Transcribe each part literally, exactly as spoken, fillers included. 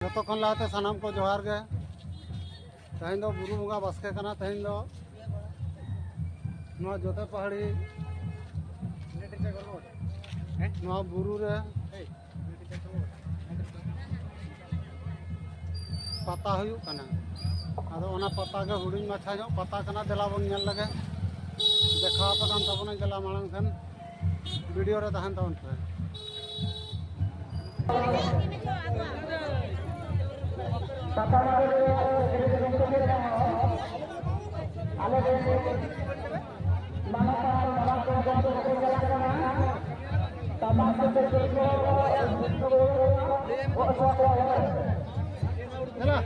ᱡᱚᱛᱚ ᱠᱷᱚᱱ ᱞᱟᱦᱟᱛᱮ ᱥᱟᱱᱟᱢ ᱠᱚ ᱡᱚᱦᱟᱨ ᱜᱮ᱾ ᱛᱮᱦᱮᱧ ᱫᱚ ᱵᱩᱨᱩ ᱵᱚᱸᱜᱟ ᱵᱟᱥᱠᱮ ᱠᱟᱱᱟ᱾ ᱛᱮᱦᱮᱧ ᱫᱚ ᱱᱚᱣᱟ ᱡᱚᱛᱮ ᱯᱟᱦᱟᱲᱤ ᱱᱚᱣᱟ ᱵᱩᱨᱩ ᱨᱮ ᱯᱟᱛᱟ ᱦᱩᱭᱩᱜ ᱠᱟᱱᱟ᱾ ᱟᱫᱚ ᱚᱱᱟ ᱯᱟᱛᱟ ᱜᱮ ᱦᱩᱰᱤᱧ ᱢᱟᱪᱷᱟ ᱧᱚᱜ ᱯᱟᱛᱟ ᱠᱟᱱᱟ᱾ ᱫᱮᱞᱟ ᱵᱚᱱ ᱧᱮᱞ ᱞᱮᱜᱮ᱾ ᱫᱮᱠᱷᱟᱣ ᱟᱯᱮ ᱠᱟᱱ ᱛᱟᱵᱚᱱᱟ᱾ ᱫᱮᱞᱟ ᱢᱟᱲᱟᱝ ᱠᱷᱟᱱ ᱵᱷᱤᱰᱤᱭᱳ ᱨᱮ ᱛᱟᱦᱮᱱ ᱛᱟᱵᱚᱱ ᱯᱮ᱾ ᱟᱞᱮ ᱨᱮᱱ ᱢᱟᱱᱚᱛᱟᱱ ᱢᱟᱨᱟᱝ ᱠᱚ ᱡᱚᱛᱚ ᱠᱚ ᱪᱟᱞᱟᱜ ᱠᱟᱱᱟ᱾ ᱴᱟᱢᱟᱠ ᱠᱚᱛᱮ ᱪᱮᱫ ᱠᱚ ᱜᱚᱜ ᱦᱚᱪᱚ ᱠᱚᱣᱟ᱾ ᱫᱮᱞᱟ᱾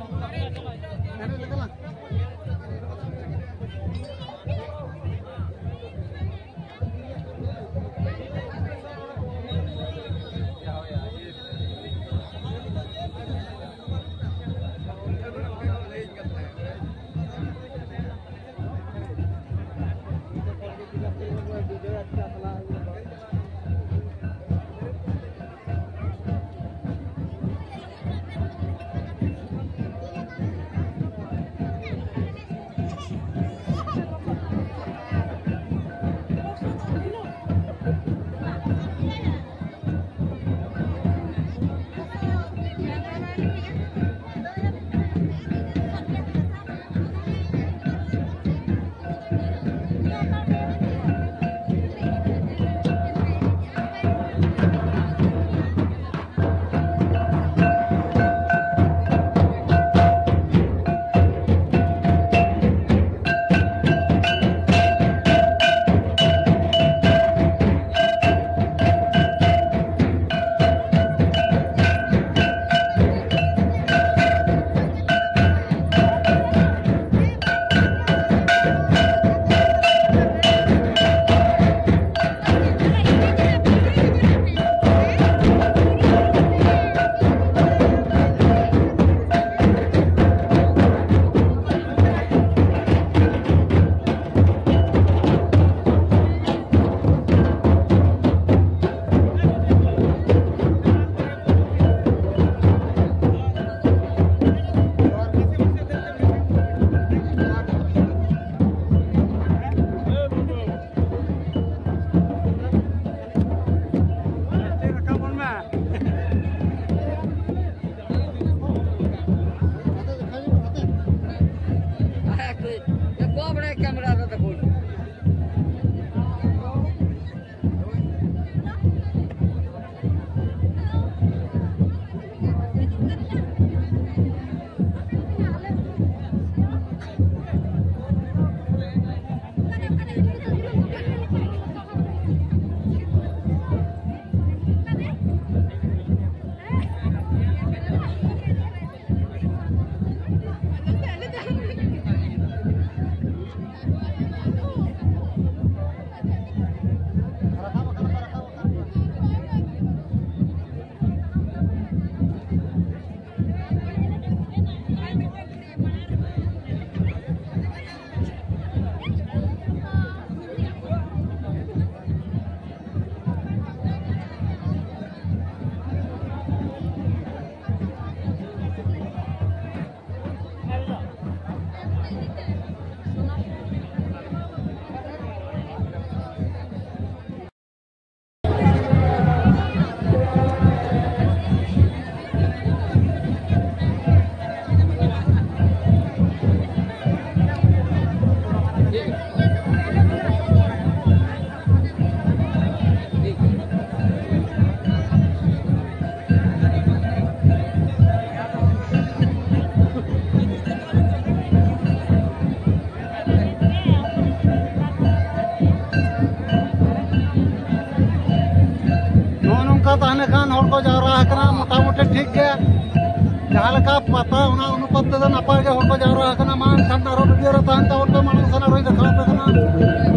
ᱡᱟᱦᱟᱸ ᱞᱮᱠᱟ ᱯᱟᱛᱟ, ᱚᱱᱟ ᱚᱱᱩᱯᱟᱛ ᱛᱮᱫᱚ ᱱᱟᱯᱟᱭ ᱜᱮ ᱦᱚᱲ ᱠᱚ ᱡᱟᱣᱨᱟ ᱟᱠᱟᱱᱟ᱾ ᱢᱟ ᱮᱱᱠᱷᱟᱱ ᱟᱨᱚ ᱵᱷᱤᱰᱤᱭᱳ ᱨᱮ ᱛᱟᱦᱮᱱ ᱛᱟᱵᱚᱱ ᱯᱮ, ᱢᱟᱲᱟᱝ ᱥᱮᱱ ᱟᱨᱚᱧ ᱫᱮᱠᱷᱟᱣ ᱟᱯᱮ ᱠᱟᱱᱟ᱾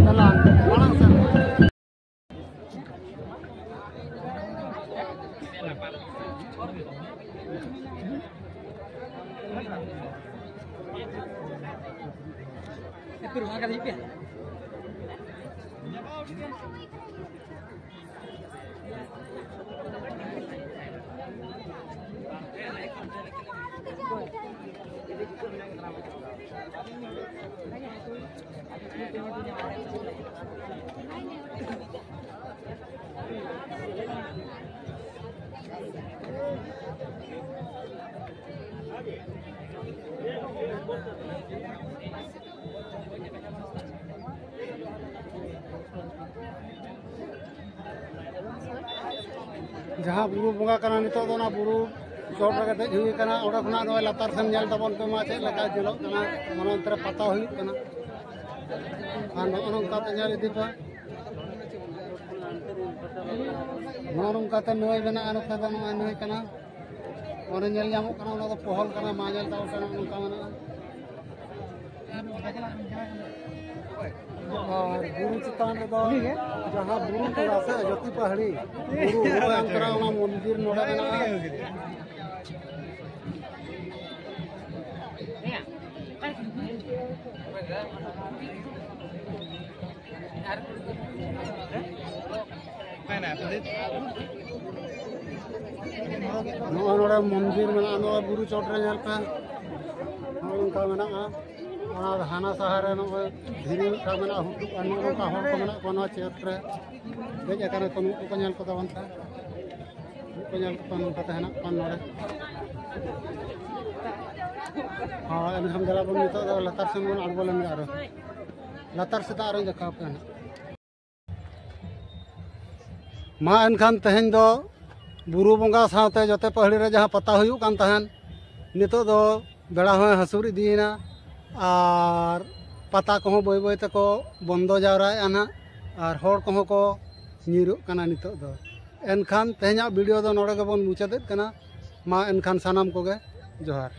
ᱫᱮᱞᱟ, ᱢᱟᱲᱟᱝ ᱥᱮᱱ᱾ ᱡᱟᱦᱟᱸ ᱵᱩᱨᱩ ᱵᱚᱸᱜᱟ ᱠᱟᱱᱟ, ᱱᱤᱛᱚᱜ ᱫᱚ ᱚᱱᱟ ᱵᱩᱨᱩ ᱪᱚᱴ ᱨᱮᱜᱮ ᱫᱮᱡ ᱦᱩᱭ ᱟᱠᱟᱱᱟ᱾ ᱚᱸᱰᱮ ᱠᱷᱚᱱᱟᱜ ᱱᱚᱜᱼᱚᱭ ᱞᱟᱛᱟᱨ ᱥᱮᱱ ᱧᱮᱞ ᱛᱟᱵᱚᱱ ᱯᱮ ᱢᱟ, ᱪᱮᱫ ᱞᱮᱠᱟ ᱧᱮᱞᱚᱜ ᱠᱟᱱᱟ᱾ ᱚᱱᱟ ᱚᱱᱛᱮ ᱨᱮ ᱯᱟᱛᱟ ᱦᱩᱭᱩᱜ ᱠᱟᱱᱟ᱾ ᱟᱨ ᱱᱚᱜᱼᱚ ᱱᱚᱝᱠᱟ ᱛᱮ ᱧᱮᱞ ᱤᱫᱤ ᱯᱮ, ᱱᱚᱜᱼᱚ ᱱᱚᱝᱠᱟ ᱛᱮ ᱱᱟᱹᱭ ᱢᱮᱱᱟᱜᱼᱟ᱾ ᱱᱚᱛᱮ ᱫᱚ ᱱᱚᱜᱼᱚᱭ ᱱᱟᱹᱭ ᱠᱟᱱᱟ, ᱚᱸᱰᱮ ᱧᱮᱞ ᱧᱟᱢᱚᱜ ᱠᱟᱱᱟ, ᱚᱱᱟ ᱫᱚ ᱯᱚᱦᱚᱞ ᱠᱟᱱᱟ᱾ ᱢᱟ ᱧᱮᱞ ᱛᱟᱵᱚᱱ ᱯᱮ, ᱱᱚᱜᱼᱚ ᱱᱚᱝᱠᱟ ᱢᱮᱱᱟᱜᱼᱟ᱾ ᱟᱨ ᱵᱩᱨᱩ ᱪᱮᱛᱟᱱ ᱨᱮᱫᱚ ᱡᱟᱦᱟᱸ ᱵᱩᱨᱩ ᱠᱚ ᱨᱟᱥᱮ ᱡᱟᱹᱛᱤ ᱯᱟᱦᱟᱲᱤ ᱵᱩᱨᱩ, ᱚᱱᱟ ᱚᱱᱛᱮ ᱨᱮ ᱚᱱᱟ ᱢᱚᱱᱫᱤᱨ ᱱᱚᱰᱮ ᱢᱮᱱᱟᱜᱼᱟ᱾ ᱱᱚᱜᱼᱚᱭ ᱱᱚᱰᱮ ᱢᱚᱱᱫᱤᱨ ᱢᱮᱱᱟᱜᱼᱟ, ᱱᱚᱜᱼᱚᱭ ᱵᱩᱨᱩ ᱪᱚᱴ ᱨᱮ ᱧᱮᱞ ᱯᱮ, ᱱᱚᱜᱼᱚ ᱱᱚᱝᱠᱟ ᱢᱮᱱᱟᱜᱼᱟ᱾ ᱚᱱᱟ ᱦᱟᱱᱟ ᱥᱟᱦᱟ ᱨᱮ ᱱᱚᱜᱼᱚᱭ ᱫᱷᱤᱨᱤ ᱢᱤᱫᱴᱟᱝ ᱢᱮᱱᱟᱜᱼᱟ, ᱦᱩᱰᱩᱜ, ᱟᱨ ᱱᱚᱜᱼᱚ ᱱᱚᱝᱠᱟ ᱦᱚᱲ ᱠᱚ ᱢᱮᱱᱟᱜ ᱠᱚᱣᱟ ᱱᱚᱣᱟ ᱪᱮᱛ ᱨᱮ ᱫᱮᱡ ᱟᱠᱟᱱᱟ ᱠᱚ᱾ ᱱᱩᱠᱩ ᱠᱚ ᱧᱮᱞ ᱠᱚ ᱛᱟᱵᱚᱱ ᱯᱮ, ᱱᱩᱠᱩ ᱠᱚ ᱧᱮᱞ ᱠᱚᱯᱮ, ᱱᱚᱝᱠᱟ ᱛᱟᱦᱮᱱᱟ ᱠᱚ ᱱᱚᱰᱮ᱾ ᱦᱳᱭ, ᱮᱱᱠᱷᱟᱱ ᱫᱮᱞᱟ ᱵᱚᱱ ᱱᱤᱛᱚᱜ ᱫᱚ ᱞᱟᱛᱟᱨ ᱥᱮᱱ ᱵᱚᱱ ᱟᱬᱜᱚ ᱞᱮᱱ ᱜᱮ ᱟᱨᱚ᱾ ᱞᱟᱛᱟᱨ ᱥᱮᱫ ᱟᱨᱚᱧ ᱫᱮᱠᱷᱟᱣ ᱯᱮᱭᱟ ᱱᱟᱦᱟᱜ᱾ ᱢᱟ ᱮᱱᱠᱷᱟᱱ ᱛᱮᱦᱮᱧ ᱫᱚ ᱵᱩᱨᱩ ᱵᱚᱸᱜᱟ ᱥᱟᱶᱛᱮ ᱡᱚᱛᱮ ᱯᱟᱹᱦᱲᱤ ᱨᱮ ᱡᱟᱦᱟᱸ ᱯᱟᱛᱟ ᱦᱩᱭᱩᱜ ᱠᱟᱱ ᱛᱟᱦᱮᱸᱱ, ᱱᱤᱛᱚᱜ ᱫᱚ ᱵᱮᱲᱟ ᱦᱚᱸᱭ ᱦᱟᱹᱥᱩᱨ ᱤᱫᱤᱭᱮᱱᱟ ᱟᱨ ᱯᱟᱛᱟ ᱠᱚᱦᱚᱸ ᱵᱟᱹᱭ ᱵᱟᱹᱭ ᱛᱮᱠᱚ ᱵᱚᱱᱫᱚ ᱡᱟᱣᱨᱟᱭᱮᱫᱼᱟ ᱱᱟᱦᱟᱜ, ᱟᱨ ᱦᱚᱲ ᱠᱚᱦᱚᱸ ᱠᱚ ᱧᱤᱨᱚᱜ ᱠᱟᱱᱟ ᱱᱤᱛᱚᱜ ᱫᱚ᱾ ᱮᱱᱠᱷᱟᱱ ᱛᱮᱦᱮᱧᱟᱜ ᱵᱷᱤᱰᱤᱭᱳ ᱫᱚ ᱱᱚᱰᱮ ᱜᱮᱵᱚᱱ ᱢᱩᱪᱟᱹᱫᱮᱫ ᱠᱟᱱᱟ᱾ ᱢᱟ ᱮᱱᱠᱷᱟᱱ ᱥᱟᱱᱟᱢ ᱠᱚᱜᱮ ᱡᱚᱦᱟᱨ᱾